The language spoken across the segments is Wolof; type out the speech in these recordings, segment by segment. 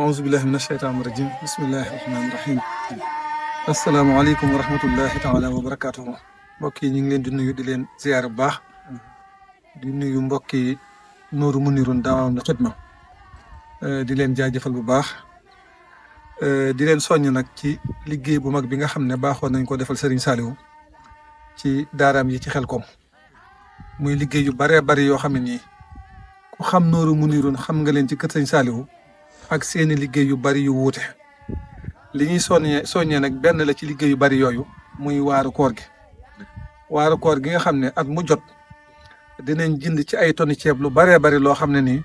أعوذ بالله من الشيطان الرجيم بسم الله الرحمن الرحيم asalaamaaleykum wa rahmatullahi taala wa barakaatuhu mbokk yi ñu ngi leen di nuyu di leen ziyaar bu baax di nuyu mbokk yi Nuuru Munirun Dawaamul Xidma di leen jaajëfal bu baax di leen soññ nag ci liggéey bu mag bi nga xam ne baaxoon nañ ko defal Serigne Saliou ci daaraam yi ci Xelkom muy liggéey yu baree bari yoo xam ne nii ku xam Nuuru Munirun xam nga leen ci kër Serigne Saliou ak seeni liggéey yu bari yu wuute li ñuy soññee nag benn la ci liggéey yu bari yooyu muy waaru koor gi nga xam ne at mu jot dinañ jënd ci ay tonni ceeb lu baree bari loo xam ne nii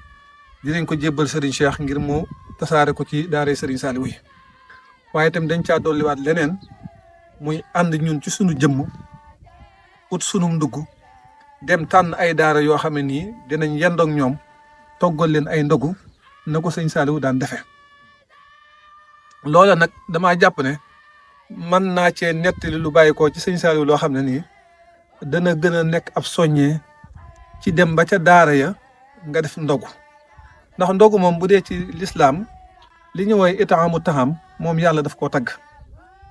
dinañ ko jébbal Serigne Cheikh ngir mu tasaare ko ci daara Serigne Saliou yi waaye itam dañ caa dolliwaat leneen muy ànd ñun ci sunu jëmm ut sunu ndugg dem tànn ay daara yoo xam ne nii dinañ yendoog ñoom toggal leen ay ndogu na ko Serigne Saliou daan defee. loola nag damaa jàpp ne mën naa cee nettali lu bàyyi ko ci Serigne Saliou loo xam ne nii dana gën a nekk ab soññee ci dem ba ca daara ya nga def ndogu ndax ndogu moom bu dee ci lislaam li ñu woy itaamu taxam moom yàlla daf koo tagg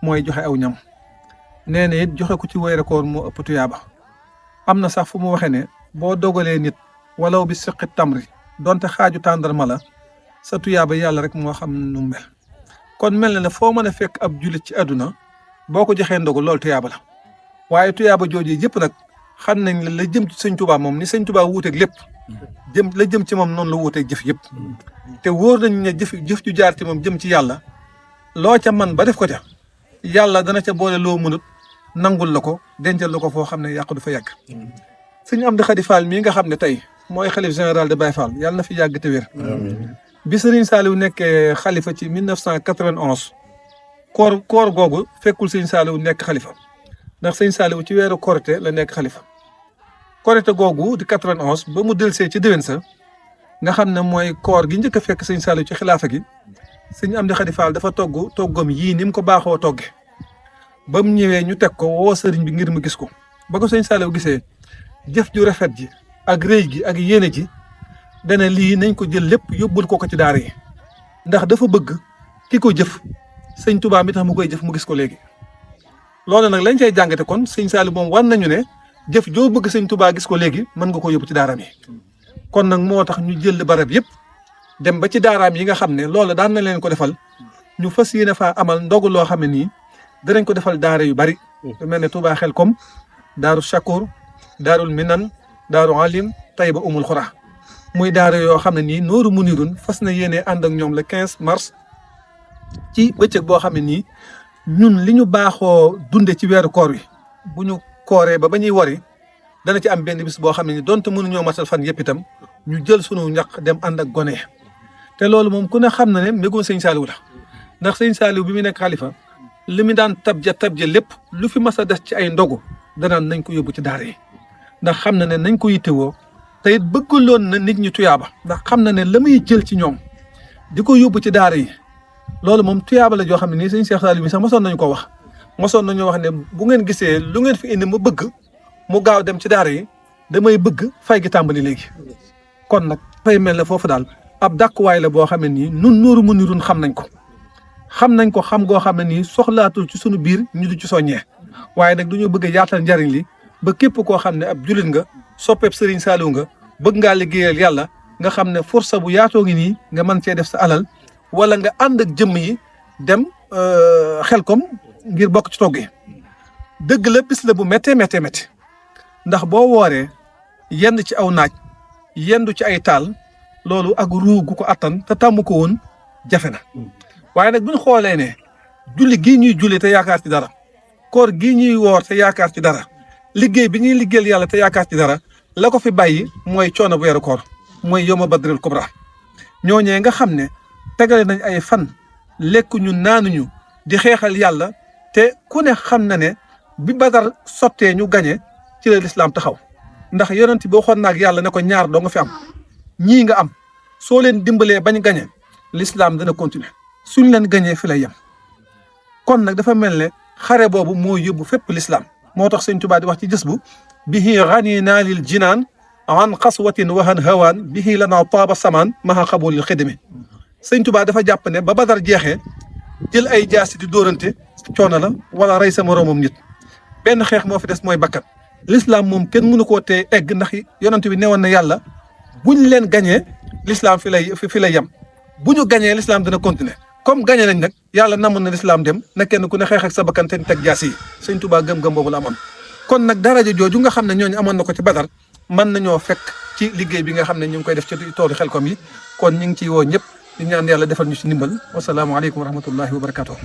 mooy joxe aw ñam nee na it joxe ko ci weeru koor moo ëpp tuyaaba am na sax fu mu waxee ne boo dogalee nit walaw bi siqi tamri donte xaaju tàndarma la sa tuyaaba yàlla rek moo xam nu mel kon mel na ne foo mën a fekk ab jullit ci àdduna boo ko joxee ndogu loolu tuyaaba la waaye tuyaaba jooju yëpp nag xam nañ la jëm ci sëñ Tuubaa moom ni sëñ Tuubaa wuuteeg lépp la jëm ci moom noonu la wuuteeg jëf yëpp te wóor nañ ne jëf ju jaar ci moom jëm ci yàlla loo ca man ba def ko ca yàlla dana ca boole loo mënut nangul la ko dencal la ko foo xam ne yàqu du fa yàgg. sëñ Amdi Xadi Fall mii nga xam ne tey mooy xalif général de Baye Fall yàlla na fi yàgg te wér. bi Serigne Saliou nekkee xalifa ci 1991 koor googu fekkul Serigne Saliou nekk xalifa ndax Serigne Saliou ci weeru korite la nekk xalifa korite googu di 91 ba mu delsee ci déwén sa nga xam ne mooy koor gi njëkk a fekk Serigne Saliou ci xilaafa gi Serigne Amdi Xadi Fall dafa toggam yii ni mu ko baaxoo togge ba mu ñëwee ñu teg ko woo sëriñ bi ngir mu gis ko ba ko Serigne Saliou gisee jëf ju rafet ji ak rëy gi ak yéene ji dana lii nañ ko jël lépp yóbbul ko ci daara yi ndax dafa bëgg ki ko jëf sëñ Tuubaa mi tax mu koy jëf mu gis ko léegi loolu nag lañ cay jàngate kon sëñ Saliou moom war nañu ne jëf joo bëgg sëñ Tuubaa gis ko léegi mën nga ko yóbbu ci daaraam yi kon nag moo tax ñu jël barab yëpp dem ba ci daaraam yi nga xam ne loolu daan na leen ko defal ñu fas yéene faa amal ndogu loo xam ne nii danañ ko defal daara yu bari lu mel ne Touba Xelkom daaru Chakour daarul Minan daaru Alim Tayba Umul Xura muy daara yoo xam ne nii Nuuru Munirun fas na yéene ànd ak ñoom le 15 mars ci bëccëg boo xam ne nii ñun li ñu baaxoo dunde ci weeru koor wi bu ñu kooree ba ñuy wari dana ci am benn bis boo xam ne ni donte mënuñoo matal fan yëpp itam ñu jël sunu ñaq dem ànd ak gone te loolu moom ku ne xam na ne mbégum sëñ Saliou la ndax sëñ Saliou bi mu nekk xalifa li mu daan tabja lépp lu fi mas a des ci ay ndogu danaan nañ ko yóbbu ci daara yi ndax xam na ne nañ ko yittewoo te it bëggaloon na nit ñi tuyaaba ndax xam na ne la muy jël ci ñoom di ko yóbbu ci daara yi loolu moom tuyaaba la joo xam ne nii sëñ Cheikh Saliou bi sax mosoon nañu ko wax mosoon nañu wax ne bu ngeen gisee lu ngeen fi indi ma bëgg mu gaaw dem ci daara yi damay bëgg fay gi tàmbali léegi kon nag fay mel ne foofu daal ab dàkkuwaay la boo xam ne nii nun Nuuru Munirun xam nañ ko xam goo xam ne nii soxlaatul ci sunu biir ñu di ci soññee waaye nag dañoo bëgg a yaatal njariñ li ba képp koo xam ne ab jullit nga soppeeb Serigne Saliou nga bëgg ngaa liggéeyal yàlla nga xam ne force bu yaatoo ngi nii nga mën cee def sa alal wala nga ànd ak jëmm yi dem Xelkom ngir bokk ci togg yi dëgg la bis la bu méttee ndax boo wooree yenn ci aw naaj yendu ci ay taal loolu ak ruu gu ko attan te tàmm ko woon jafe na waaye nag bu ñu xoolee ne julli gii ñuy julli te yaakaar ci dara koor gii ñuy woor te yaakaar ci dara liggéey bi ñuy liggéeyal yàlla te yaakaar ci dara la ko fi bàyyi mooy coono bu weeru koor mooy yawma badril kubra ñooñee nga xam ne tegale nañ ay fan lekkuñu naanuñu di xeexal yàlla te ku ne xam na ne bi Badar sottee ñu gañe ci la lislaam taxaw ndax yonent bi waxoon naag yàlla ne ko ñaar doo nga fi am ñii nga am soo leen dimbalee bañ gañe lislaam dana continuer suñ leen gañee fi lay yem kon nag dafa mel ne xare boobu moo yóbbu fépp lislaam moo tax sëñ Tuubaa di wax ci jës bu bihi ganina lil jinaan an xaswatin wahan hawaan bihi lana taaba samaan maha xabulil xidmi sëñ Tuubaa dafa jàpp ne ba Badar jeexee jël ay jaasi di dóorante coono la wala rey sa moroomam nit benn xeex moo fi des mooy bakkan l'islam moom kenn mënu koo tee egg ndax yonent bi newoon na yàlla buñ leen gañee l'islam fi lay yem bu ñu gañee l'islam dina continuer comme gañe nañ nag yàlla namoon na l'islam dem na kenn ku ne xeex ak sa bakkan te teg jaasi yi sëñ Tuubaa gëm-gëm boobu la amoon kon nag daraja jooju nga xam ne ñooñu amoon na ko ci Badar mën nañoo fekk ci liggéey bi nga xam ne ñu ngi koy def ci toolu Xelcom yi kon ñu ngi ciy woo ñëpp di ñaan yàlla defal ñu ci ndimbal wasalaamualeykum wa rahmatullahi wa barakatuh